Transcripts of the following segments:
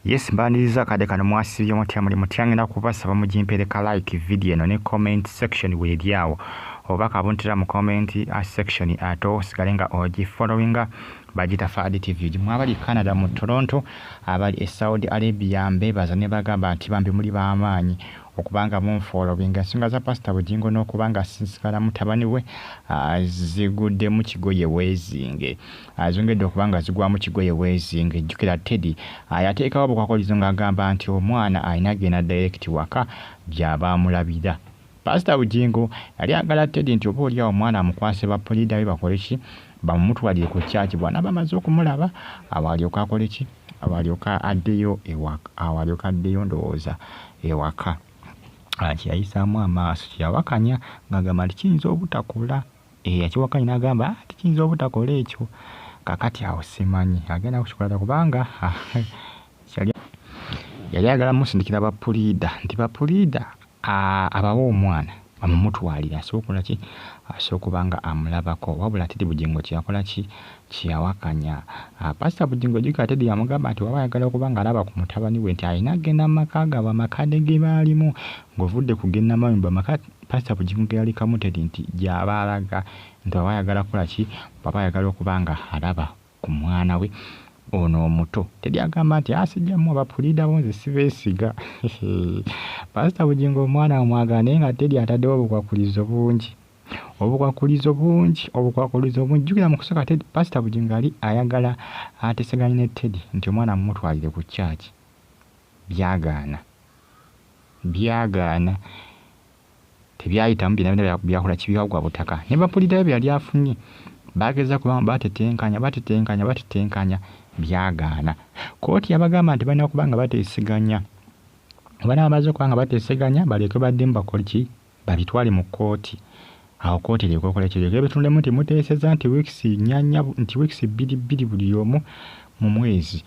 Yes, mbaniriza kade kano. Mwasibye mutya? Muli mutya? Ngenda kubasaba mugimpeereka like video eno ne comment section weeri awo, oba kabuntira mu comment section, ate osigale nga ogifollowinga. Bagita Fadi TV. Mwe abali Canada mu Toronto, abali e Saudi Arabia, mbebaza ne bagamba nti bambi muli b'amaanyi okubanga munfollowinga. Ensonga za Pasita Bugingo n'okubanga asinsikana mutabani we ziguddemu kigoye weezinge, azongedde okuba nga zigwamu kigoye weezinge. Jjukira Teddy yateekawo obukwakkulizo ng'agamba nti omwana alina genda direct waka gy'aba amulabira. Pasita Bugingo yali agala Teddy nti oba oliawo omwana amukwase bapuliida be bakole ki, bamumutwalire ku kyaki, bw'anaaba amaze okumulaba awo alyoke akole ki, awo alyoke addeyo ewaka, awo alyoke addeyo ndowooza ewaka. Kyeyayisaamu amaaso, kyeyawakanya ng'agamba nti kiyinza obutakola. Yakiwakanya n'agamba tikiyinza obutakola ekyo. Kakati awo simanyi agenda kukikola, kubanga yali ayagala musindikira bapuliida nti bapuliida abawe omwana bamumutwalire asobola okukola ki, asobola okuba nga amulabako. Wabula Teddy Bugingo kyeyakola ki, kyeyawakanya. Pasita Bugingo, jjukira Teddy yamugamba nti waba ayagala okuba nga alaba ku mutabani we nti alina agenda mu maka gaabwe, amakadde ge baalimu ng'ovudde ku g'e Namayumba, amaka Pasita Bugingo ge yalekamu Teddy, nti gy'aba alaga nti waba ayagala kukola ki, bw'aba ayagala okuba nga alaba ku mwana we ono omuto. Teddy agamba nti asijjamu abapuliida bo, nze sibeesiga. Pasita Bugingo omwana amwagala, naye nga Teddy ataddewo obukwakulizo bungi, obukwakulizo bungi, obukwakulizo bungi. Jjukira mu kusooka Pasita Bugingo yali ayagala ateeseganye ne Teddy nti omwana amumutwalire ku kyaki. Byagaana, byagaana, tebyayitamu. Byonna byonna byakola kibyagwa butaka. Ne bapuliida be bye yali afunye bageza kuba batetenkanya, batetenkanya, batetenkanya, byagaana. Kooti yabagamba nti balina kuba nga bateeseganya. Oba bamaze okuba nga bateeseganya, balyoke baddemu bakole ki, babitwale mu kkooti. Awo kkooti eryoke ekola ki, eryoke ebitunulemu nti muteeseza nti weeks nnya nnya, nti weeks bbiri bbiri buli omu mu mwezi,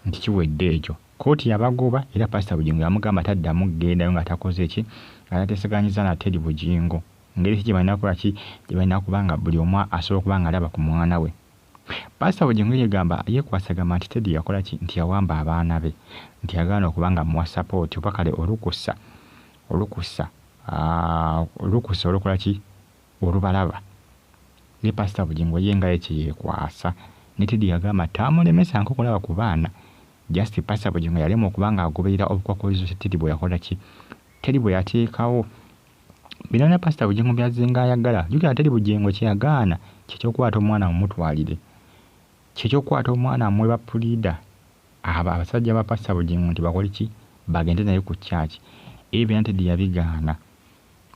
nti kiwedde ekyo. Kkooti yabagoba, era Pasita Bugingo yamugamba taddamu kugendayo nga takoze ki, nga tateeseganyiza na Teddy Bugingo ngeri ki gye balina kukola ki, gye balina kuba nga buli omu asobola okuba nga alaba ku mwana we. Pasita Bugingo yegamba, yeekwasa, agamba nti Teddy yakola ki, nti yawamba abaana be, nti yagaana okuba nga amuwa support oba kale olukusa, olukusa, olukusa olukola ki, olubalaba. Ye Pasita Bugingo ye nga ye kye yeekwasa, ne Teddy yagamba taamulemesanga okulaba ku baana. Just Pasita Bugingo yalema okuba nga agoberera obukwakulizo Teddy bwe yakola ki, Teddy bwe yateekawo. Bino byonna Pasita Bugingo by'azzenga ayagala. Jjukira Teddy Bugingo kye yagaana kye ky'okukwata omwana amumutwalire, kye ky'okukwata omwana amuwe bapuliida abo abasajja ba Pasita Bugingo nti bakole ki, bagende naye ku kyaki. Ebyo byonna Teddy yabigaana.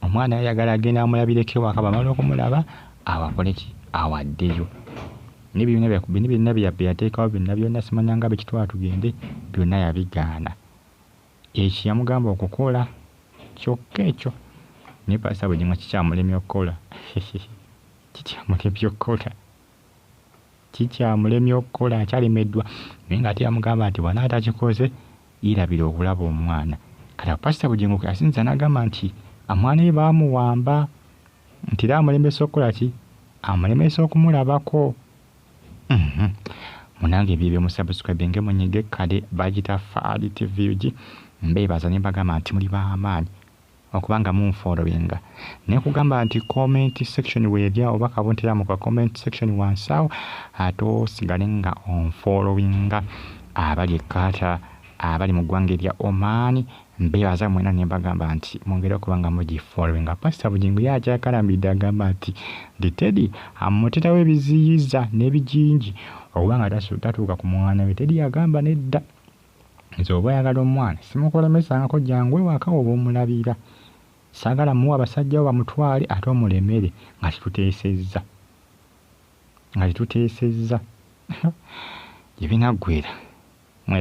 Omwana yayagala agenda amulabireko ewaka, bw'amala okumulaba awo akole ki, awo addeyo. Naye bino byonna bye yateekawo byonna byonna, simanyanga bikitwala tugende, byonna yabigaana. Ekyo yamugamba okukola kyokka ekyo, naye Pasita Bugingo kikyamulemye okukola, kikyamulemye okukola, kikyamulemye okukola, akyalemeddwa. Naye ng'ate yamugamba nti bw'anaaba takikoze yeerabira okulaba omwana. Kati awo Pasita Bugingo kwe yasinziira n'agamba nti omwana we baamuwamba, nti era amulemesa okukola ki, amulemesa okumulabako. Munange ebyo musubscribinge, munyige kale. Bagita Fadi TV UG. Mbeebaza ne mbagamba nti muli b'amaanyi okuba nga munfollowinga. Naye kugamba nti comment section weerya, oba kabuntera mu ka comment section wansi awo, ate osigale nga onfollowinga. Abali e Qatar, abali mu ggwanga erya Oman, mbeebaza mwena ne mbagamba nti mwongere okuba nga mugifollowinga. Pasita Bugingo ye akyakalambidde, agamba nti Teddy amuterawo ebiziyiza n'ebijinji okuba nga tatuuka ku mwana we. Teddy yagamba nedda, nze oba oyagala omwana simukulemesangako, jangu ewaka oba omulabira, saagala muwa abasajja bo bamutwale ate omulemere nga tetuteesezza, nga tetuteesezza. Gye binaggwera.